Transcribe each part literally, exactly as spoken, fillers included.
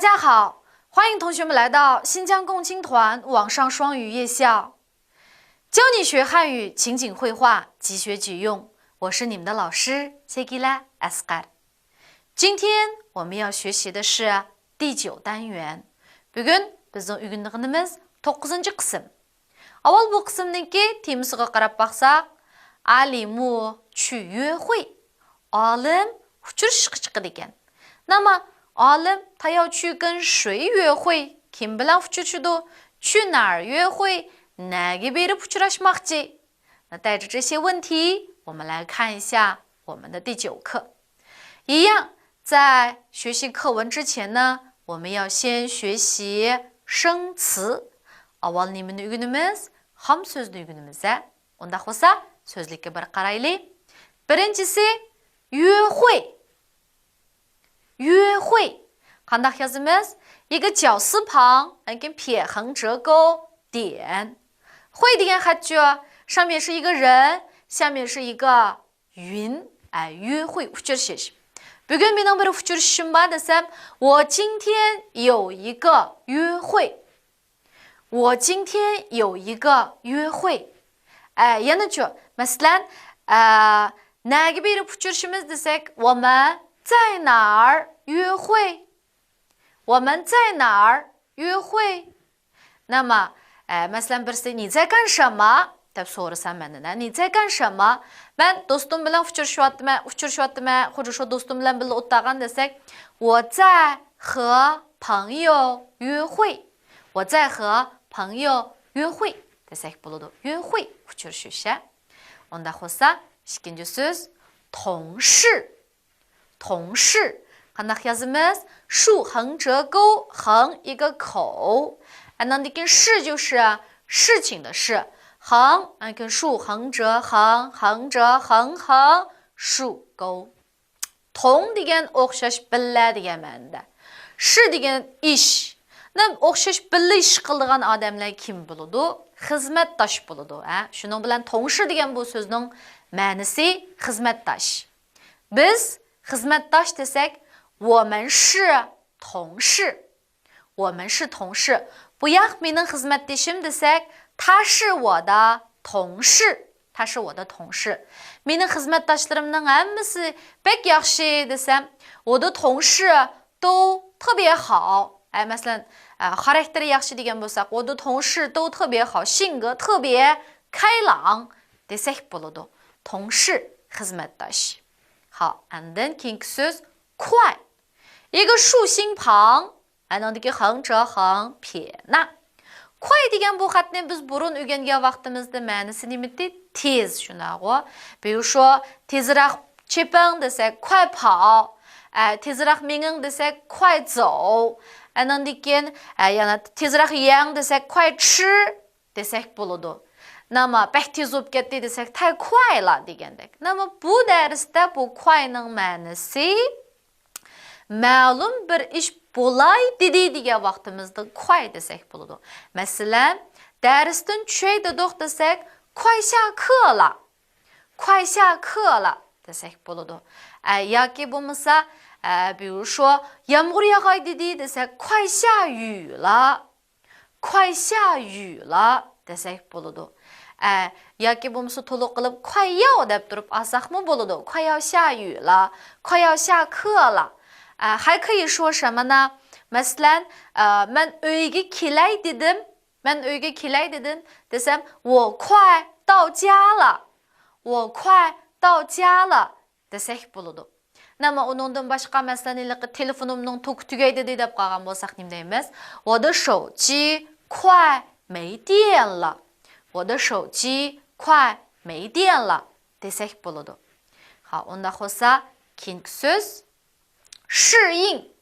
大家好，欢迎同学们来到新疆共青团网上双语夜校，教你学汉语情景会话，即学即用。我是你们的老师谢吉拉阿斯卡。今天我们要学习的是第九单元。بۈگۈن بىزنىڭ ئۆگىنىدىغىنىمىز توققۇزىنچى قىسىم. ئاۋۋال بۇ قىسىمنىڭكى تېمىسىغا قاراپ باقساق، 阿里木去约会، ئالىم ئۇچرىشىشقا چىقىدىكەن. ناما، ئالىم 他要去跟谁约会؟ كىم بىلەن ئۇچرىشىدۇ؟ 去哪儿约会؟ نەگە بېرىپ ئۇچراشماقچى؟ 那带着这些问题，我们来看一下我们的第九课。一样，在学习课文之前呢，我们要先学习生词。 ئاۋۋال نېمىنى ئۆگىنىمىز؟ خام سۆزنى ئۆگىنىمىز ھە. ئۇنداق بولسا سۆزلۈككە بىر قارايلى. بىرىنچىسى، 约会. 约会. قانداق يازىمىز؟ 一个绞丝旁， ئاندىن كېيىن 撇横折钩، 点. 会 دېگەن خەتچۇ؟ 上面是一个人，下面是一个云. ئە، 约会 ئۇچرىشىش. بۈگۈن مېنىڭ بىر ئۇچرىشىشىم بار دېسەم، 我今天有一个约会. 我今天有一个约会. ئە، يەنىچۇ؟ مەسىلەن، ئە، نەگە بېرىپ ئۇچرىشىمىز دېسەك، 我们在哪儿约会؟ 我们在哪儿约会؟ ناما، ئە، مەسىلەن، بىرسى 你在干什么 دەپ سورىسا مەندىن، 你在干什么؟ مەن دوستۇم بىلەن ئۇچرىشىۋاتىمەن، ئۇچرىشىۋاتىمەن، خۇددى شۇ دوستۇم بىلەن بىللە ئولتۇرغان دېسەك، 我在和朋友约会. 我在和朋友约会 دېسەك بولىدۇ. 约会 ئۇچرىشىش ھە. ئۇنداق بولسا، ئىككىنچى سۆز، 同事. 同事. قانداق يازىمىز؟ 竖横折钩，横一个口. ئاندىن كېيىن 事就是事情的事. 横، 竖横折横，横折横横，竖钩. 同 دېگەن ئوخشاش، بىللە دېگەن مەنىدە. 事 دېگەن ئىش. نەم ئوخشاش بىللە ئىش قىلىدىغان ئادەملەر كىم بولىدۇ؟ خىزمەتداش بولىدۇ ھە. شۇنىڭ بىلەن 同事 دېگەن بۇ سۆزنىڭ مەنىسى خىزمەتداش. بىز خىزمەتداش دېسەك، 我们是同事. 我们是同事. بۇ ياق مېنىڭ خىزمەتدىشىم دېسەك، 他是我的同事. 他是我的同事. مېنىڭ خىزمەتداشلىرىمنىڭ ھەممىسى بەك ياخشى دېسەم، 我的同事都特别好. ئە، مەسىلەن، ئە، خاراكتېرى ياخشى دېگەن بولساق، 我的同事都特别好، 性格特别开朗 دېسەك بولىدۇ. 同事 خىزمەتداش. ھا، ئاندىن كېيىنكى سۆز 快. 一个竖心旁، ئانىڭدىكى 横折横، 撇捺. 快 دېگەن بۇ خەتنى بىز بۇرۇن ئۆگەنگەن ۋاقتىمىزدا مەنىسى نېمىتى؟ تېز، شۇنداقغۇ؟ بىۋشۇ تېزراق چېپىڭ دېسەك، 快跑. ئە، تېزراق مېڭىڭ دېسەك، 快走. ئانىڭدىن كېيىن، ئە، يەنە تېزراق يەڭ دېسەك، 快吃 دېسەك بولىدۇ. ناما بەك تېز بولۇپ كەتتى دېسەك، 太快了 دېگەندەك. ناما بۇ دەرستە بۇ 快 نىڭ مەنىسى مەلۇم بىر ئىش بولاي دېدى دېگەن ۋاقتىمىزدا 快 دېسەك بولىدۇ. مەسىلەن، دەرستىن چۈشەي دېدۇق دېسەك، 快下课了. 快下课了 دېسەك بولىدۇ. ئە، ياكى بولمىسا، ئە، بىۋشۇ يامغۇر ياغاي دېدى دېسەك، 快下雨了. 快下雨了 دېسەك بولىدۇ. ئە، ياكى بولمىسا تولۇق قىلىپ 快要 دەپ تۇرۇپ ئالساقمۇ بولىدۇ. 快要下雨了، 快要下课了. ئە، 还可以说什么呢؟ مەسىلەن، ئە، مەن ئۆيگە كېلەي دېدىم، مەن ئۆيگە كېلەي دېدىم دېسەم، 我快到家了، 我快到家了 دېسەك بولىدۇ. نېمە ئۇنىڭدىن باشقا، مەسىلەن، ھېلىقى تېلېفونۇمنىڭ توكى تۈگەيدى دەپ قالغان بولساق نېمە دەيمىز؟ 我的手机快没电了. 我的手机快没电了 دېسەك بولىدۇ. ھا، ئۇنداق بولسا، كېيىنكى سۆز 适应.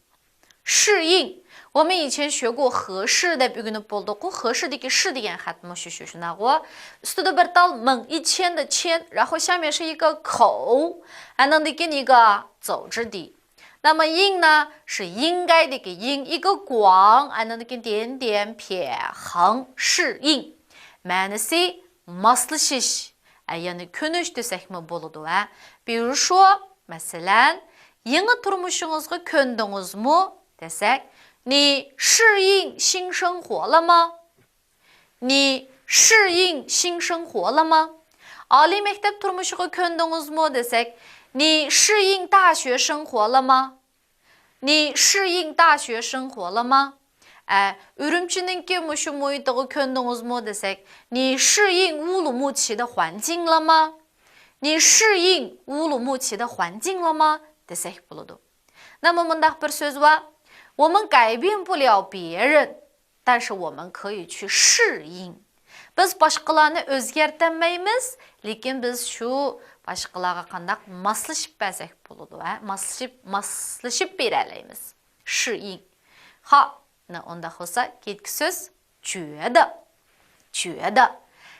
适应. 我们以前学过合适 دەپ ئۆگىنىپ بولدۇققۇ. 合适دىكى 适 دېگەن خەتمۇ شۇ، شۇ، شۇنداقغۇ. ئۈستىدە بىر تال 猛一千 دە 千، 然后下面是一个口. ئانىڭدىن كېيىن 一个 زوجىدى. 那么应呢是应该 دىكى 应، 一个广, ئانىڭدىن كېيىن 点点撇横 适应. مەنىسى ماسلىشىش. ئە، يەنى كۆنۈش دېسەكمۇ بولىدۇ ھە. بىۋشۇ، مەسىلەن، يېڭى تۇرمۇشىڭىزغا كۆندىڭىزمۇ دېسەك، 你适应新生活了吗？你适应新生活了吗？ئالىي مەكتەپ تۇرمۇشىغا كۆندىڭىزمۇ دېسەك، 你适应大学生活了吗؟ 你适应大学生活了吗？ئە، ئۈرۈمچىنىڭكى مۇشۇ مۇھىتىغا كۆندىڭىزمۇ دېسەك، 你适应乌鲁木齐的环境了吗？你适应乌鲁木齐的环境了吗？ دېسەك بولىدۇ. 那么 مۇنداق بىر سۆز بار، 我们改变不了别人， 但是我们可以去适应. بىز باشقىلارنى ئۆزگەرتەلمەيمىز، لېكىن بىز شۇ باشقىلارغا قانداق ماسلىشىپ بەرسەك بولىدۇ، ھە؟ ماسلىشىپ، ماسلىشىپ بېرەلەيمىز. 适应. ھا، نە ئۇنداق بولسا، كېيىنكى سۆز 觉得. 觉得.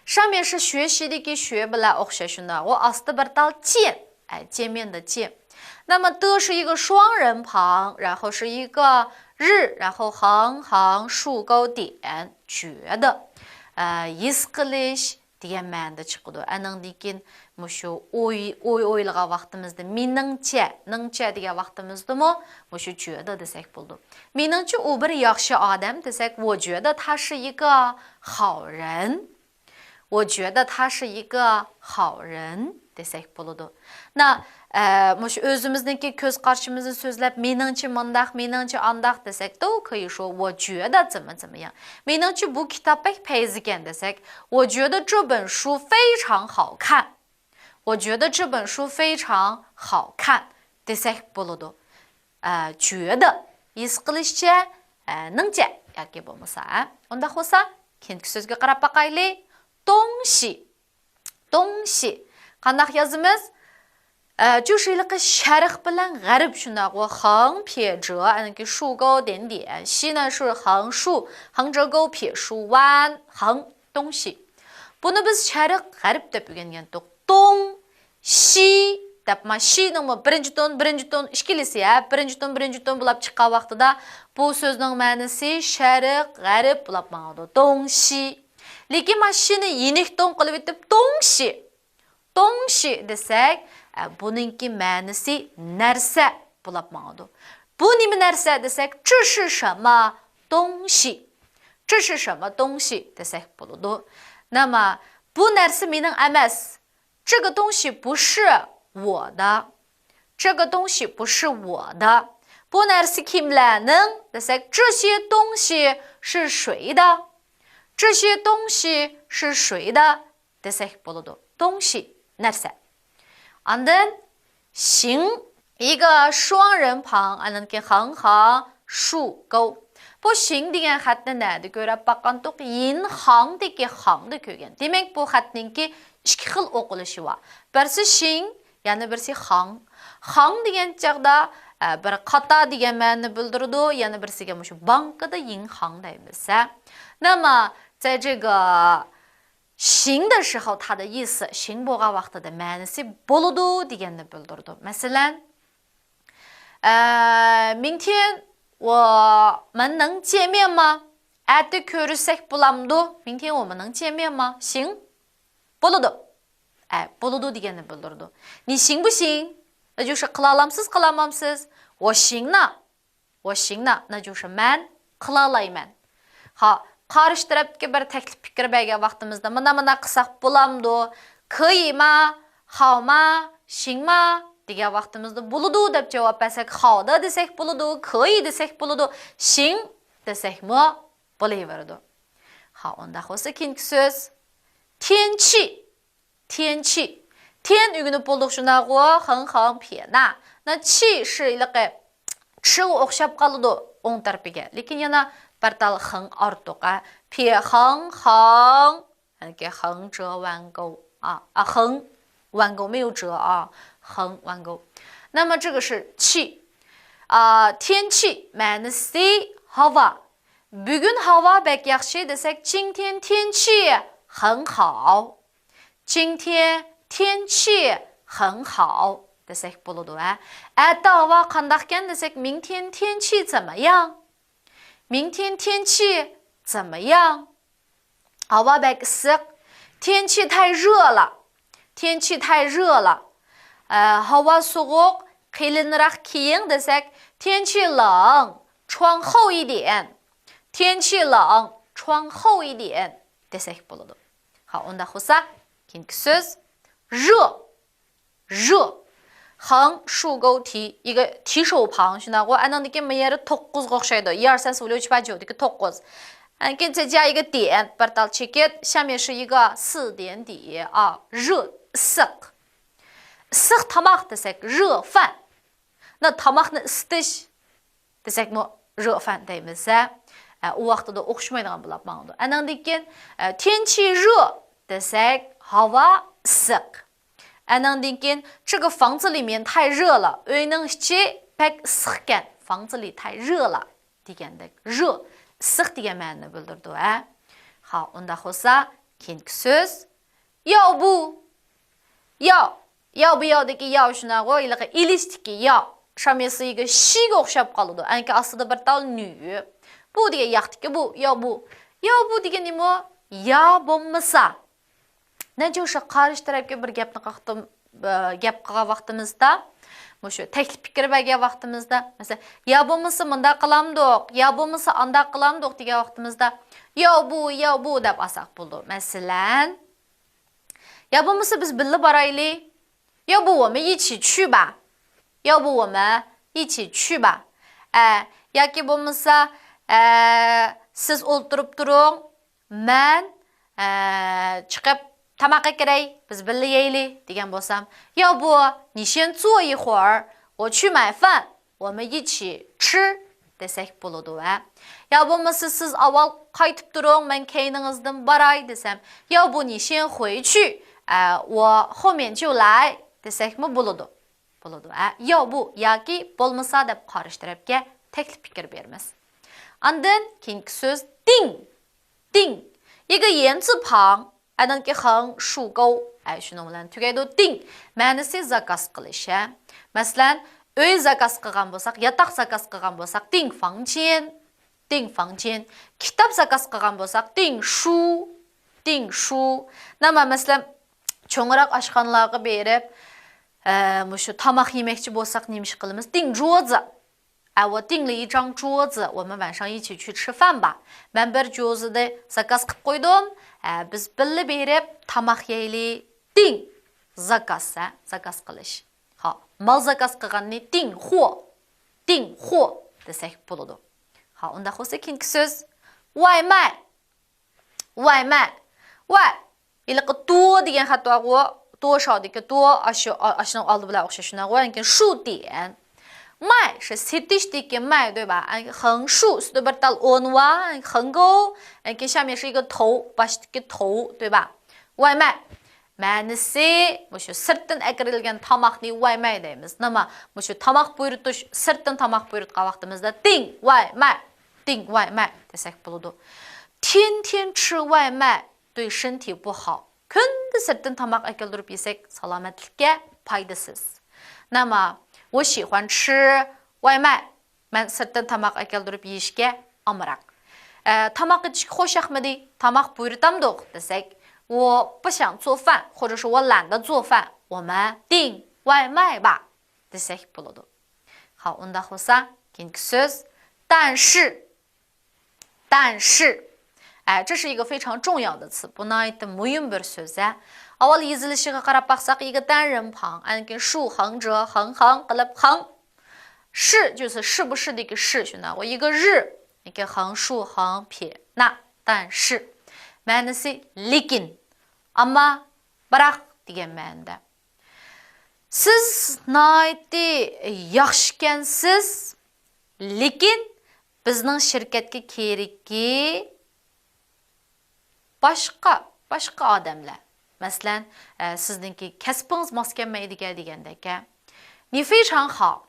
上面是学习 دىكى 学 بىلەن ئوخشاش شۇنداقغۇ، ئاستى بىر تال 见. 哎，见面的见。那么的是一个双人旁，然后是一个日，然后横横竖勾点，觉得。 ئە، ھېس قىلىش دېگەن مەنىدە چىقىدۇ. ئەنىڭدىن كېيىن مۇشۇ ئوي، ئوي ئويلىغان ۋاقتىمىزدا مېنىڭچە، نىڭچە دېگەن ۋاقتىمىزدىمۇ مۇشۇ 觉得 دېسەك بولىدۇ. مېنىڭچە ئۇ بىر ياخشى ئادەم دېسەك، 我觉得他是一个好人. 我觉得他是一个好人 دېسەك بولىدۇ. 那، ئە، مۇشۇ ئۆزىمىزنىڭكى كۆز قارىشىمىزنى سۆزلەپ، مېنىڭچە مۇنداق، مېنىڭچە ئانداق دېسەك، 都可以说 我觉得怎么怎么样. مېنىڭچە بۇ كىتاب بەك پەيزىكەن دېسەك، 我觉得这本书非常好看. 我觉得这本书非常好看 دېسەك بولىدۇ. ئە، 觉得 ھېس قىلىشچە، ئە، نىڭچە ياكى بولمىسا، ئە. ئۇنداق بولسا، كېيىنكى سۆزگە قاراپ باقايلى. 东西. 东西. قانداق يازىمىز؟ ئە، 就是 ھېلىقى شەرق بىلەن غەرب شۇنداقغۇ، 横撇折 ئەنىكى 竖勾点点، 西呢是横竖，横折钩撇竖弯，横东西. بۇنى بىز شەرق، غەرب دەپ ئۆگەنگەنتۇق. 东西 دەپ، ما شىنىڭمۇ بىرىنچى تون، بىرىنچى تون ئىككىلىسى، ھە، بىرىنچى تون، بىرىنچى تون بولاپ چىققان ۋاقتىدا بۇ سۆزنىڭ مەنىسى شەرق، غەرب بولاپ ماڭىدۇ. 东西. لېكىن ما شىنى يېنىك تون قىلىۋېتىپ، 东西. 东西 دېسەك، ئە، بۇنىڭكى مەنىسى نەرسە بولاپ ماڭىدۇ. بۇ نېمە نەرسە دېسەك، 这是什么东西؟ 这是什么东西 دېسەك بولىدۇ. نېمە؟ بۇ نەرسە مېنىڭ ئەمەس. 这个东西不是我的. 这个东西不是我的. بۇ نەرسە كىملەرنىڭ دېسەك، 这些东西是谁的؟ 这些东西是谁的 دېسەك بولىدۇ. 东西 نەرسە. ئاندىن 形 一个双人旁 ئاندىن كېيىن 横横竖勾. بۇ 形 دېگەن خەتنى نەدە كۆرۈپ باققانتۇق؟ 银行 دىكى 行 دا كۆرگەن. دېمەك، بۇ خەتنىڭكى ئىككى خىل ئوقۇلۇشى بار. بىرسى 形، يەنە بىرسى 行. 行 دېگەن چاغدا، ئە، بىر قاتار دېگەن مەنىنى بىلدۈرىدۇ، يەنە بىرسىگە مۇشۇ بانكىدا 银行 دەيمىز، ھە. 那么在这个 形的时候它的意思، 形 بولغان ۋاقتىدا مەنىسى بولىدۇ دېگەننى بىلدۈرىدۇ. مەسىلەن، ئە، 明天我们能见面吗؟ ئەتە كۆرۈشسەك بولامدۇ؟ 明天我们能见面吗؟ 形 بولىدۇ. ئە، بولىدۇ دېگەننى بىلدۈرىدۇ. 你行不行؟ 那就是 قىلالامسىز، قىلالمامسىز؟ 我行呢. 我行呢，那就是 مەن قىلالايمەن. ھا، قارشى تەرەپتىكى بىر تەكلىپ پىكىر بەرگەن ۋاقتىمىزدا، مانا، مانا قىلساق بولامدۇ؟ 可以吗؟ 好吗؟ 行吗؟ دېگەن ۋاقتىمىزدا بولىدۇ دەپ جاۋاب بەرسەك، 好的 دېسەك بولىدۇ، 可以 دېسەك بولىدۇ، 行 دېسەكمۇ بولۇۋېرىدۇ. ھا، ئۇنداق بولسا كېيىنكى سۆز 天气. 天气. 天 ئۆگىنىپ بولدۇق شۇنداقغۇ؟ 横横撇捺. 那 气 是 ھېلىقى 气 غا ئوخشاپ قالىدۇ ئوڭ تەرىپىگە. لېكىن يەنە بىر تال 横 ئارتۇق، ھە. 撇横横. يەنى 横折弯钩. 啊，啊，横弯钩没有折啊，横弯钩. 那么这个是 气. 啊，天气 مەنىسى ھاۋا. بۈگۈن ھاۋا بەك ياخشى دېسەك، 今天天气很好. 今天天气很好 دېسەك بولىدۇ، ھە. ئەتە ھاۋا قانداقكەن دېسەك، 明天天气怎么样؟ 明天天气怎么样؟ ھاۋا بەك ئىسسىق. 天气太热了. 天气太热了. ئە، ھاۋا سوغۇق، قېلىنراق كىيىڭ دېسەك، 天气冷.穿厚一点. 天气冷，穿厚一点 دېسەك بولىدۇ. ھا، ئۇنداق بولسا، كېيىنكى سۆز 热. 热. 横竖钩提一个提手旁 شۇنداقغۇ؟ ئانىڭدىن كېيىن بۇ يەردە توققۇزغا ئوخشايدۇ. 一二三四五六七八九 دىكى توققۇز. ئاندىن كېيىن 再加一个点، بىر تال چېكىت، 下面是一个四点底 ئا، 热، ئىسسىق. ئىسسىق تاماق دېسەك، 热饭. 那 تاماقنى ئىسىتىش دېسەكمۇ 热饭 دەيمىز ھە. ئە، ئۇ ۋاقتىدا ئوخشىمايدىغان بولۇپ ماڭىدۇ. ئانىڭدىن كېيىن، ئە، 天气热 دېسەك، ھاۋا ئىسسىق. ئانىڭدىن كېيىن، 这个房子里面太热了، ئۆينىڭ ئىچى بەك ئىسسىقكەن، 房子里太热了 دېگەندەك، 热، ئىسسىق دېگەن مەنىنى بىلدۈرىدۇ ھە. ھا، ئۇنداق بولسا، كېيىنكى سۆز 要不. 要، 要不要 دىكى 要 شۇنداقغۇ؟ ھېلىقى ئېلىشتىكى 要. 上面是一个 شىگە ئوخشاپ قالىدۇ. ئەنكى ئاستىدا بىر تال 女. 不 دېگەن ياقتىكى 不، 要不. 要不 دېگىنى نېمە؟ يا بولمىسا. نەنچە ئوخشاش قارشى تەرەپكە بىر گەپنى قاقتىم، ئە، گەپ قىلغان ۋاقتىمىزدا، مۇشۇ تەكلىپ پىكىر بەرگەن ۋاقتىمىزدا، مەسىلەن، يا بولمىسا مۇنداق قىلامدۇق، يا بولمىسا ئانداق قىلامدۇق دېگەن ۋاقتىمىزدا، 要不، 要不 دەپ ئالساق بولىدۇ. مەسىلەن، يا بولمىسا بىز بىللە بارايلى. 要不我们一起去吧. 要不我们一起去吧. ئە، ياكى بولمىسا، ئە، سىز ئولتۇرۇپ تۇرۇڭ، مەن، ئە، چىقىپ تاماق ئەكىرەي، بىز بىللە يەيلى دېگەن بولسام، 要不你先坐一会儿，我去买饭， 我们一起吃 دېسەك بولىدۇ ھە. يا بولمىسا سىز ئاۋۋال قايتىپ تۇرۇڭ، مەن كەينىڭىزدىن باراي دېسەم، 要不你先回去，呃，我后面就来 دېسەكمۇ بولىدۇ. بولىدۇ ھە. 要不 ياكى بولمىسا دەپ قارشى تەرەپكە تەكلىپ پىكىر بېرىمىز. ئاندىن كېيىنكى سۆز 订. 订. 一个言字旁 ئەنىڭكى 横竖钩، ئەي، شۇنىڭ بىلەن تۈگەيدۇ. 订 مەنىسى زاكاز قىلىش ھە. مەسىلەن، ئۆي زاكاز قىلغان بولساق، ياتاق زاكاز قىلغان بولساق، 订房间، 订房间. كىتاب زاكاز قىلغان بولساق، 订书، 订书. نېمە، مەسىلەن، چوڭراق ئاشخانىلارغا بېرىپ، ئە، مۇشۇ تاماق يېمەكچى بولساق، نېمە ئىش قىلىمىز؟ 订桌子. 哎，我订了一张桌子，我们晚上一起去吃饭吧. مەن بىر جوزىنى زاكاز قىلىپ قويدۇم. ئە، بىز بىللە بېرىپ تاماق يەيلى. 订، زاكاز ھە، زاكاز قىلىش. ھا، مال زاكاز قىلغاننى 订货، 订货 دېسەك بولىدۇ. ھا، ئۇنداق بولسا كېيىنكى سۆز 外卖. 外卖. 外. ھېلىقى 多 دېگەن خەت بارغۇ. 多少 دىكى 多، ئاشۇ، ئاشۇنىڭ ئالدى بىلەن ئوخشاش شۇنداقغۇ. ئەنكىن 书点. 卖 شۇ سېتىشتىكى 卖 对吧؟ ئەنكى 横竖 ئۈستىدە بىر تال 横 بار، 横钩. ئەنكى 下面是一个头، باشتىكى 头، 对吧؟ 外卖. مەنىسى، مۇشۇ سىرتتىن ئەكىرىلگەن تاماقنى 外卖 دەيمىز. نېمە؟ مۇشۇ تاماق بۇيرۇتۇش، سىرتتىن تاماق بۇيرۇتقان ۋاقتىمىزدا 订外卖، 订外卖 دېسەك بولىدۇ. 天天吃外卖对身体不好. كۈندە سىرتتىن تاماق ئەكەلدۈرۈپ يېسەك، سالامەتلىككە پايدىسىز. نېمە؟ 我喜欢吃外卖. مەن سىرتتىن تاماق ئەكەلدۈرۈپ يېيىشكە ئامراق. ئە، تاماق ئېتىشكە خۇش ياقمىدى؟ تاماق بۇيرۇتامدۇق دېسەك، 我不想做饭، 或者是 我懒得做饭، 我们订外卖吧 دېسەك بولىدۇ. ھا، ئۇنداق بولسا، كېيىنكى سۆز 但是. 但是. ئە، 这是一个非常重要的词، بۇ ناھايىتى مۇھىم بىر سۆز ھە. ئاۋۋال يېزىلىشىغا قاراپ باقساق، 一个单人旁، ئاندىن كېيىن 竖 横 折 横 横 قىلىپ 横. 是 就是 是不是 دىكى 是 شۇنداق. 一个日، ئىككى 横竖 横撇捺 但是. مەنىسى لېكىن، ئەمما، بىراق دېگەن مەنىدە. سىز ناھايىتى ياخشىكەنسىز، لېكىن بىزنىڭ شىركەتكە كېرىكى باشقا، باشقا ئادەملەر. مەسىلەن، ئە، سىزنىڭكى كەسپىڭىز ماس كەلمەيدىكەن دېگەندەك. 你非常好،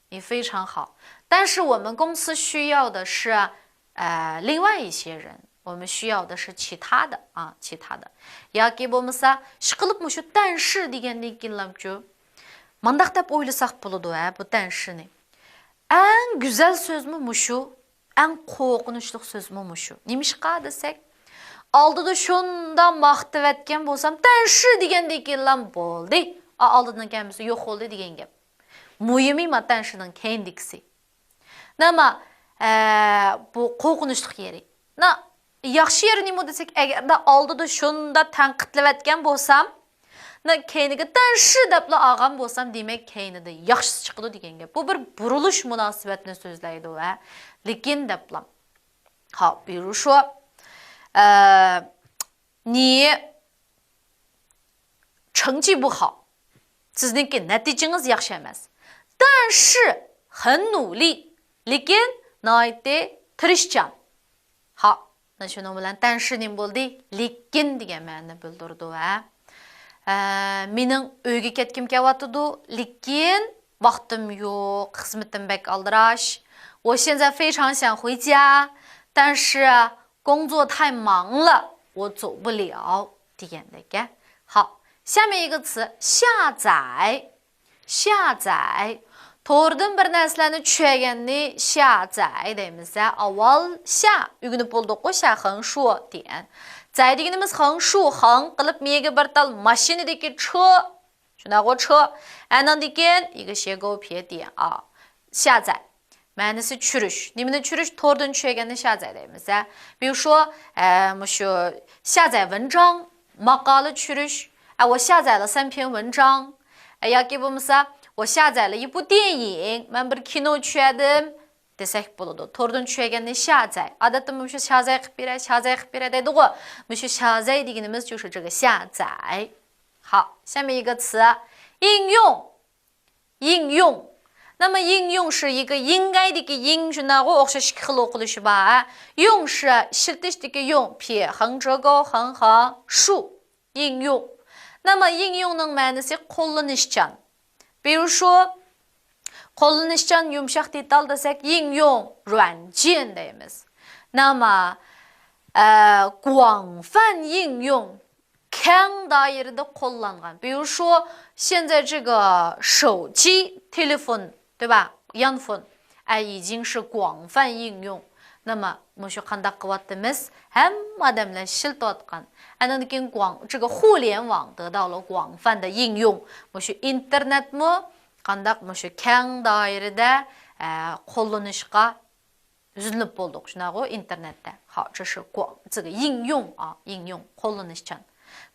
你非常好. 但是我们公司需要的是，呃，另外一些人。我们需要的是其他的啊，其他的. ياكى بولمىسا، ئىشقىلىپ مۇشۇ 但是 دېگەندىن كېيىنلامچۇ، مانداق دەپ ئويلىساق بولىدۇ ھە، بۇ 但是نى. ئەڭ گۈزەل سۆزمۇ مۇشۇ، ئەڭ قورقۇنچلۇق سۆزمۇ مۇشۇ. نېمىشقا دېسەك، ئالدىدا شۇنداق ماختىۋەتكەن بولسام، 但是 دېگەندىن كېيىنلا بولدى. ئا، ئالدىدىن كەلمىسە يوق بولدى دېگەن گەپ. مۇھىمى ما 但是 نىڭ كەينىدىكىسى. نېمە؟ ئە، بۇ قورقۇنچلۇق يېرى. نا، ياخشى يېرى نېمە دېسەك، ئەگەردە ئالدىدا شۇنداق تەنقىدلەۋەتكەن بولسام، نا، كەينىگە 但是 دەپلا ئالغان بولسام، دېمەك، كەينىدە ياخشىسى چىقىدۇ دېگەن گەپ. بۇ بىر بۇرۇلۇش مۇناسىۋەتنى سۆزلەيدۇ ۋە لېكىن دەپلا. ھا، بىرۇشۇ، ئە، 你成绩不好. سىزنىڭكى نەتىجىڭىز ياخشى ئەمەس. 但是很努力. لېكىن ناھايىتى تىرىشچان. ھا، مانا شۇنىڭ بىلەن 但是 نېمە بولدى؟ لېكىن دېگەن مەنىنى بىلدۈرىدۇ ھە. ئە، مېنىڭ ئۆيگە كەتكۈم كېلىۋاتىدۇ، لېكىن ۋاقتىم يوق، خىزمىتىم بەك ئالدىراش. 我现在非常想回家，但是工作太忙了，我走不了 دېگەندەك. ھا، 下面一个词下载. 下载. توردىن بىر نەرسىلەرنى چۈشۈرگەننى 下载 دەيمىز. ئاۋۋال 下 ئۆگىنىپ بولدۇققۇ، 下 横竖 دېگەن. 载 دېگىنىمىز 横竖، 横 قىلىپ مېيىگە بىر تال ماشىنىدىكى 车. شۇنداققۇ، 车. ئەنىڭدىن كېيىن 一个斜勾撇点 ئا. 下载. مەنىسى چۈشۈرۈش. نېمىنى چۈشۈرۈش؟ توردىن چۈشۈرگەننى 下载 دەيمىز ھە. 比如说، ئە، مۇشۇ 下载文章، ماقالە چۈشۈرۈش. ئە، 我下载了三篇文章. ئە، ياكى بولمىسا، 我下载了一部电影، مەن بىر كىنو چۈشۈردۈم دېسەك بولىدۇ. توردىن چۈشۈرگەننى 下载. ئادەتتە مۇشۇ 下载 قىلىپ بېرە، 下载 قىلىپ بېرە دەيدىغۇ. مۇشۇ 下载 دېگىنىمىز 就是这个下载. 好，下面一个词应用. 应用. 那么应用是一个应该 دىكى 应 شۇنداققۇ، ئوخشاش ئىككى خىل ئوقۇلۇشى بار. 用是 ئىشلىتىشتىكى 用، 撇横折钩横横竖. 应用. 那么应用نىڭ مەنىسى قوللىنىشچان. 比如说، قوللىنىشچان يۇمشاق دېتال دېسەك، 应用软件 دەيمىز. 那么، ئە، 广泛应用. كەڭ دائىرىدە قوللانغان. 比如说，现在这个手机، تېلېفون، 对吧؟ يانفون. ئە، 已经是广泛应用. 那么، مۇشۇ قانداق قىلىۋاتىمىز؟ ھەممە ئادەملەر ئىشلىتىۋاتقان. ئەنىڭدىن كېيىن 广، 这个互联网得到了广泛的应用. مۇشۇ ئىنتېرنېتمۇ قانداق مۇشۇ كەڭ دائىرىدە، ئە، قوللىنىشقا يۈزلىنىپ بولدۇق، شۇنداقغۇ، ئىنتېرنېتتە. 好，这是广، 这个应用啊，应用، قوللىنىشچان.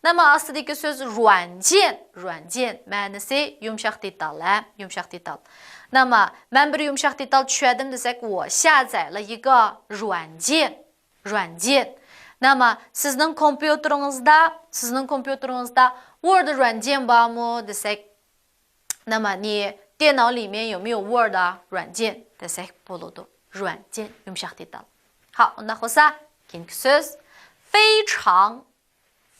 那么 ئاستىدىكى سۆز 软件، 软件 مەنىسى يۇمشاق دېتال، ھە، يۇمشاق دېتال. 那么 مەن بىر يۇمشاق دېتال چۈشۈردۈم دېسەك، 我下载了一个软件، 软件. 那么 سىزنىڭ كومپيۇتېرىڭىزدا، سىزنىڭ كومپيۇتېرىڭىزدا Word 软件 بارمۇ دېسەك، 那么你电脑里面有没有 Word 软件 دېسەك بولىدۇ. 软件 يۇمشاق دېتال. ھا، ئۇنداق بولسا، كېيىنكى سۆز 非常،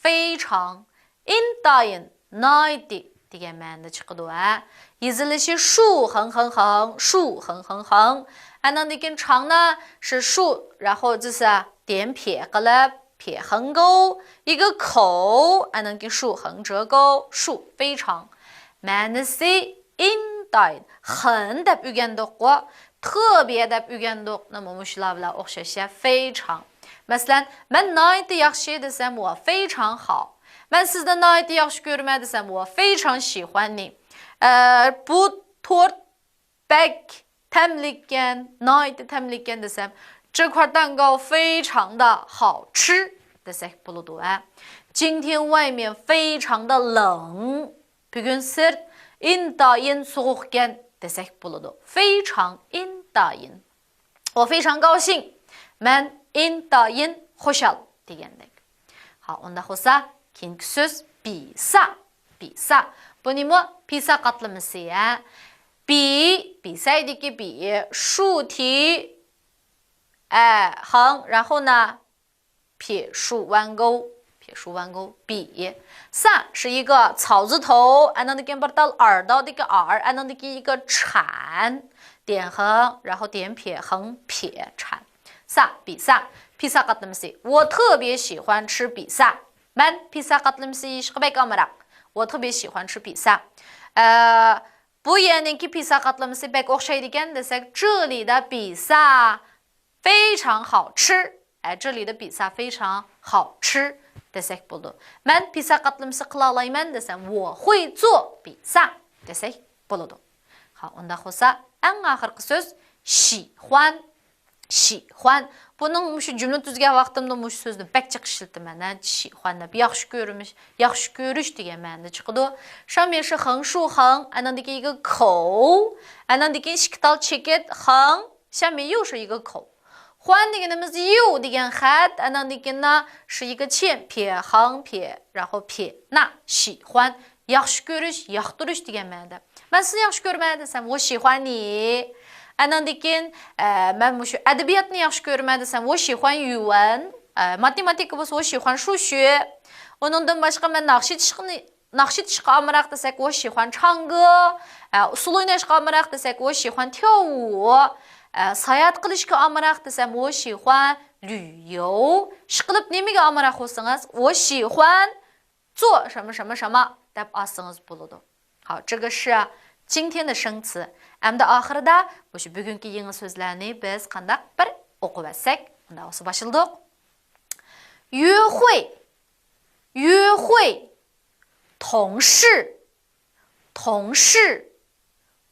非常. ئىنتايىن، ناھايىتى دېگەن مەنىدە چىقىدۇ، ھە. يېزىلىشى 竖横横横، 竖横横横. ئەنىڭدىن كېيىن 长呢是竖，然后这是点撇 قىلىپ، 撇横钩، 一个口، ئەنىڭدىن كېيىن 竖横折钩، 竖، 非常. مەنىسى ئىنتايىن. 很 دەپ ئۆگەندۇققۇ، 特别 دەپ ئۆگەندۇق. 那么 مۇشۇلار بىلەن ئوخشاش، 非常. مەسىلەن، مەن ناھايىتى ياخشى دېسەم، 我非常好. مەن سىزنى ناھايىتى ياخشى كۆرىمەن دېسەم، 我非常喜欢你. ئە، بۇ تورت بەك تەملىككەن، ناھايىتى تەملىككەن دېسەم، 这块蛋糕非常的好吃 دېسەك بولىدۇ، ھە. 今天外面非常的冷. بۈگۈن سىرت ئىنتايىن سوغۇقكەن دېسەك بولىدۇ. 非常 ئىنتايىن. 我非常高兴. مەن ئىنتايىن خۇشال دېگەندەك. ھا، ئۇنداق بولسا، كېيىنكى سۆز 比萨. 比萨. بۇ نېمە؟ 比萨 قاتلىمىسى، ھە. 比، 比赛دىكى 比، 竖体 ئە، 横، 然后呢 撇竖弯钩， 撇竖弯钩， 比。 萨是一个草字头， ئەنىڭدىن كېيىن بىر تال ئارداغدىكى ئار، ئەنىڭدىن كېيىن 一个产، 点横， 然后点撇横撇，产。 萨， 比萨. 比萨 قاتلىمىسى. 我特别喜欢吃比萨. مەن 比萨 قاتلىمىسى يېيىشقا بەك ئامراق. 我特别喜欢吃比萨. ئە، بۇ يەرنىڭكى 比萨 قاتلىمىسى بەك ئوخشايدىكەن دېسەك، 这里的比萨 非常好吃. ئە، 这里的比萨非常好吃 دېسەك بولىدۇ. مەن 比萨 قاتلىمىسى قىلالايمەن دېسەم، 我会做比萨 دېسەك بولىدۇ. ھا، ئۇنداق بولسا، ئەڭ ئاخىرقى سۆز 喜欢.喜欢. بۇنىڭ مۇشۇ جۈملە تۈزگەن ۋاقتىمدا مۇشۇ سۆزنى بەك جىق ئىشلىتىمەن، ھە، 喜欢 دەپ. ياخشى كۆرمىش، ياخشى كۆرۈش دېگەن مەنىدە چىقىدۇ. 上面是横竖横، ئانىڭدىن كېيىن 一个口، ئانىڭدىن كېيىن ئىككى تال چېكىت، 横، 下面又是一个口. 欢 دېگىنىمىز 又 دېگەن خەت، ئانىڭدىن كېيىن 是一个欠撇، 横撇，然后撇捺，喜欢. ياخشى كۆرۈش، ياقتۇرۇش دېگەن مەنىدە. مەن سېنى ياخشى كۆرىمەن دېسەم، 我喜欢你. ئانىڭدىن كېيىن، ئە، مەن مۇشۇ ئەدەبىياتنى ياخشى كۆرىمەن دېسەم، 我喜欢语文. ئە، ماتېماتىكا بولسا، 我喜欢数学. ئۇنىڭدىن باشقا مەن ناخشا ئېيتىشقا، ناخشا ئېيتىشقا ئامراق دېسەك، 我喜欢唱歌. ئە، ئۇسسۇل ئويناشقا ئامراق دېسەك، 我喜欢跳舞. ئە، ساياھەت قىلىشقا ئامراق دېسەم، 我喜欢旅游. ئىشقىلىپ نېمىگە ئامراق بولسىڭىز، 我喜欢 做什么什么什么 دەپ ئالسىڭىز بولىدۇ. 好，这个是今天的生词. ئەمدى ئاخىرىدا مۇشۇ بۈگۈنكى يېڭى سۆزلەرنى بىز قانداق بىر ئوقۇۋەتسەك، ئۇنداق بولسا باشلىدۇق. 约会، 约会. 同事، 同事.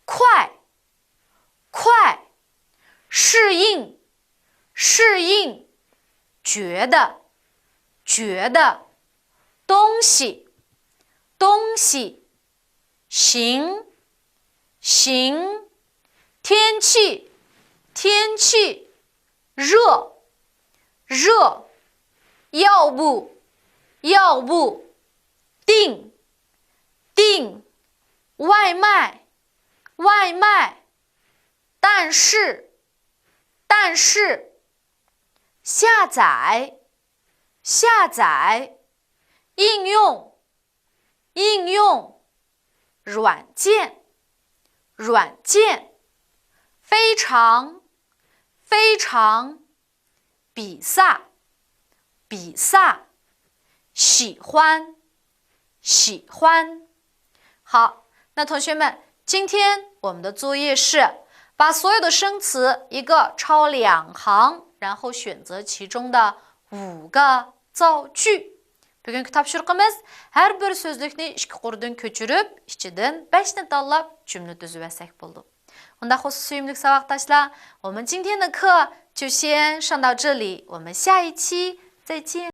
快，快。适应，适应。觉得，觉得。东西，东西。行，行。天气，天气。热，热。要不，要不。订，订。外卖，外卖。但是，但是。下载，下载。应用，应用。软件，软件。非常，非常。 比萨，比萨。喜欢，喜欢。好，那同学们，今天我们的作业是把所有的生词一个抄两行，然后选择其中的五个造句。بۈگۈنكى تاپشۇرۇقىمىز، ھەر بىر سۆزلۈكنى ئىككى قۇردىن كۆچۈرۈپ، ئىچىدىن بەشنى تاللاپ جۈملە تۈزۈۋەتسەك بولىدۇ. ئۇنداق بولسا سۆيۈملۈك ساۋاقداشلار، 我们今天的课就先上到这里，我们下一期再见。